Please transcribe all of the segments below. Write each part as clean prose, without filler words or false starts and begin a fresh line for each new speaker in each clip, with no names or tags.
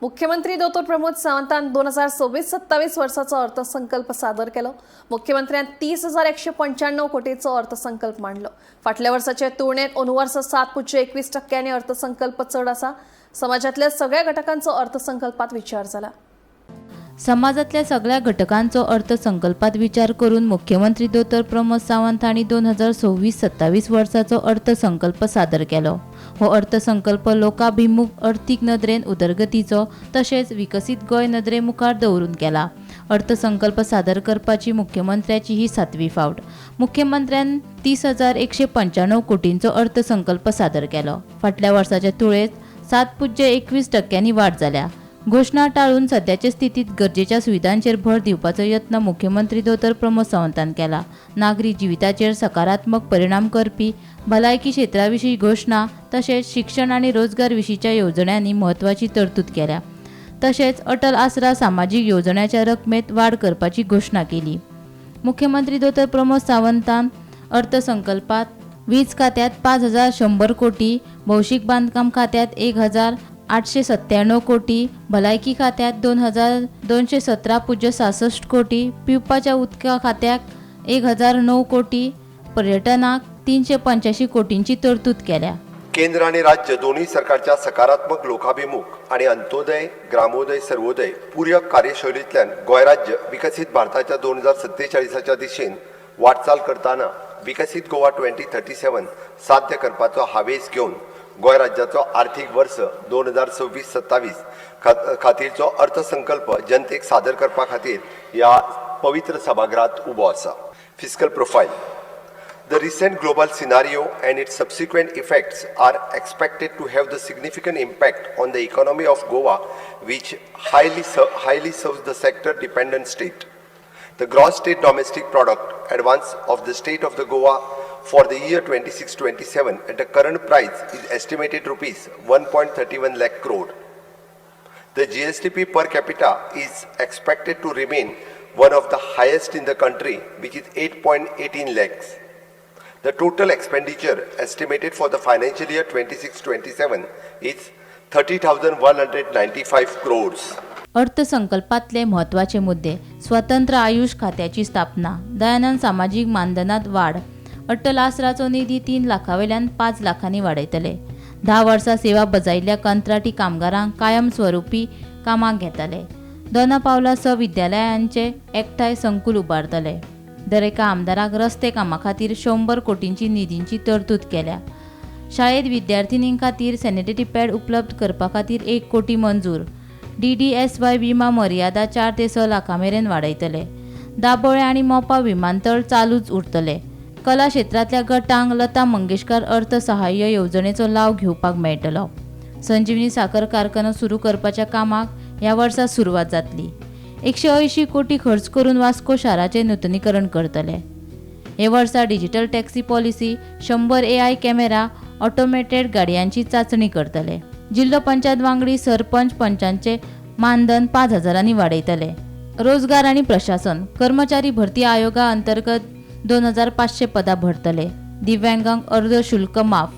मुख्यमंत्री दोतोर प्रमोद सावंतान 2026-27 वर्साचो अर्थसंकल्प सादर केलो. मुख्यमंत्र्यान 30,195 कोटीचो अर्थसंकल्प मांडलो. फाटल्या वर्साचे तुळनेत अंदू वर्सा 7.21% अर्थसंकल्प चड आसा. समाजातल्या सगळ्या घटकांचो अर्थसंकल्पात विचार जाला.
समाजातल्या सगळ्या घटकांचो अर्थसंकल्पात विचार करून मुख्यमंत्री दोतोर प्रमोद सावंत हांणी 2026-27 वर्साचो अर्थसंकल्प सादर केलो. हो अर्थसंकल्प लोकाभिमुख, अर्थीक नदरेन उदरगतीचो तशेंच विकसीत गोंय नदरे मुखार दवरून केला. अर्थसंकल्प सादर करपाची मुख्यमंत्र्याची ही सातवी फावट. मुख्यमंत्र्यान 30,195 कोटींचो अर्थसंकल्प सादर केलो. फाटल्या वर्साच्या तुळेत 7.21% वाड जाल्या. घोशणा टाळून सद्याचे स्थितीत गरजेच्या सुविधांचेर भर दिवपाचो यत्न मुख्यमंत्री दोतोर प्रमोद सावंतान केला. नागरी जिविताचेर सकारात्मक परिणाम करपी भलायकी क्षेत्रा विशीं घोशणा तशेंच शिक्षण आनी रोजगार विशींच्या येवजण्यांनी म्हत्वाची तरतूद केल्या. तशेंच अटल आसरा सामाजीक येवजण्याच्या रकमेत वाड करपाची घोशणा केली. मुख्यमंत्री दोतोर प्रमोद सावंतान अर्थसंकल्पात वीज खात्यात 5100 कोटी, भौशीक बांदकाम खात्यात 1897 कोटी, भलायकी खात्यात 2217.66 कोटी, पिवपाच्या उदका खात्याक 1009 कोटी, पर्यटनाक 385 कोटींची तरतूद केल्या.
केंद्र आनी राज्य दोनूय सरकारच्या सकारात्मक, लोकाभिमुख आनी अंत्योदय, ग्रामोदय, सर्वोदय पूरक कार्यशैलींतल्यान गोंय राज्य विकसीत भारताच्या 2047च्या दिशेन वाटचाल करतना विकसीत गोवा 2037 साध्य करपाचो हावेस घेवन गोंय राज्याचो आर्थीक वर्स 2026-27 खातीरचो अर्थसंकल्प जनतेक सादर करपा खातीर ह्या पवित्र सभागृहात उबो आसा. Fiscal profile. The recent global scenario and its subsequent effects are expected to have the significant impact on the economy of Goa, which highly serves the sector dependent state. The gross state domestic product advance of the state of the Goa for the year 26-27 at the current price is estimated rupees 1.31 lakh crore. The GSDP per capita is expected to remain one of the highest in the country, which is 8.18 lakhs. The total expenditure estimated for the financial year 26-27 is 30,195 crores.
अर्थसंकल्पातले म्हत्वाचे मुद्दे: स्वतंत्र आयुष खात्याची स्थापना, दयानंद सामाजीक मानधनात वाड, अटल आसराचो निधी 3 लाखां वयल्यान 5 लाखांनी वाडयतले, 10 वर्सां सेवा बजायिल्ल्या कंत्राटी कामगारांक कायम स्वरुपी कामाक घेतले, दोना पावला स विद्यालयांचे एकठांय संकुल उबारतले, दरेका आमदाराक रस्ते कामा खातीर 100 कोटींची निधींची तरतूद केल्या, शाळेत विद्यार्थिनीं खातीर सॅनिटरी पॅड उपलब्ध करपा खातीर 1 कोटी मंजूर, डीडीएसवाय विमा मर्यादा 4 ते 6 लाखां मेरेन वाडयतले, दाबोळे आनी मोपा विमानतळ चालूच उरतले, कला क्षेत्रांतल्या गटांक लता मंगेशकर अर्थ सहाय्य येवजणेचो लाव घेवपाक मेळटलो, संजीवनी साखर कारखानो सुरू करपाच्या कामाक ह्या वर्सा सुरवात जातली, 180 कोटी खर्च करून वास्को शाराचें नुतनीकरण करतले. हे वर्सा digital taxi policy, 100 AI camera, automated गाडयांची चांचणी करतले. जिल्लो पंचायत वांगडी, सरपंच, पंचांचे मानधन 5000ांनी वाडयतले. रोजगार आनी प्रशासन. कर्मचारी भरती आयोगा अंतर्गत 2500 पदां भरतले. दिव्यांगांक अर्द शुल्क माफ.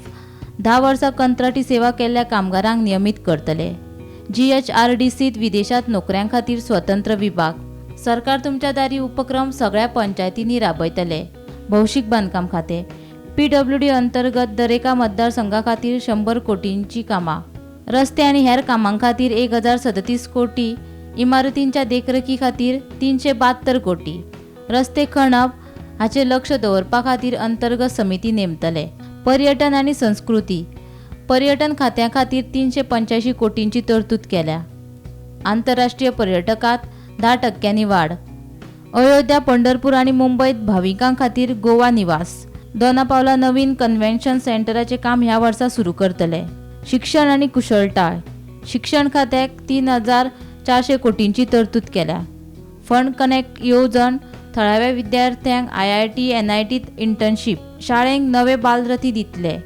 10 वर्सां कंत्राटी सेवा केल्ल्या कामगारांक नियमीत करतले. जीएचआरडीसीत विदेशात नोकऱ्यां खातीर स्वतंत्र विभाग. सरकार तुमच्या दारी उपक्रम सगळ्या पंचायतींनी राबयतले. भौशीक बांदकाम खाते. पीडब्ल्यूडी अंतर्गत दरेका मतदारसंघा खातीर 100 कोटींची कामां. रस्ते आनी हेर कामां खातीर 1037 कोटी, इमारतींच्या देखरेखी खातीर 372 कोटी, रस्ते खणप हाचेर लक्ष दवरपा खातीर अंतर्गत समिती नेमतले. पर्यटन आनी संस्कृती. पर्यटन खात्या खातीर 385 कोटींची तरतूद केल्या. आंतरराष्ट्रीय पर्यटकात 10 टक्क्यांनी वाड. अयोध्या, पंढरपूर आनी मुंबयत भाविकां खातीर गोवा निवास. दोना पावला नवीन कन्व्हेन्शन सेंटराचें काम ह्या वर्सा सुरू करतले. शिक्षण आनी कुशळटाय. शिक्षण खात्याक 3400 कोटींची तरतूद केल्या. फंड कनेक्ट येवजण, थळाव्या विद्यार्थ्यांक आयआयटी, एनआयटीत इंटर्नशीप. शाळेंक नवे बालरथी दितले.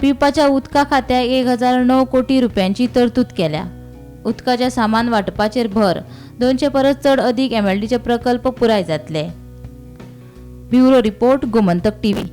पिवपाच्या उदका खात्याक 1009 कोटी रुपयांची तरतूद केल्या. उदकाच्या सामान वांटपाचेर भर. 200 परस चड अदीक एमएलडीचे प्रकल्प पुराय जातले. Bureau report, Gomantak TV.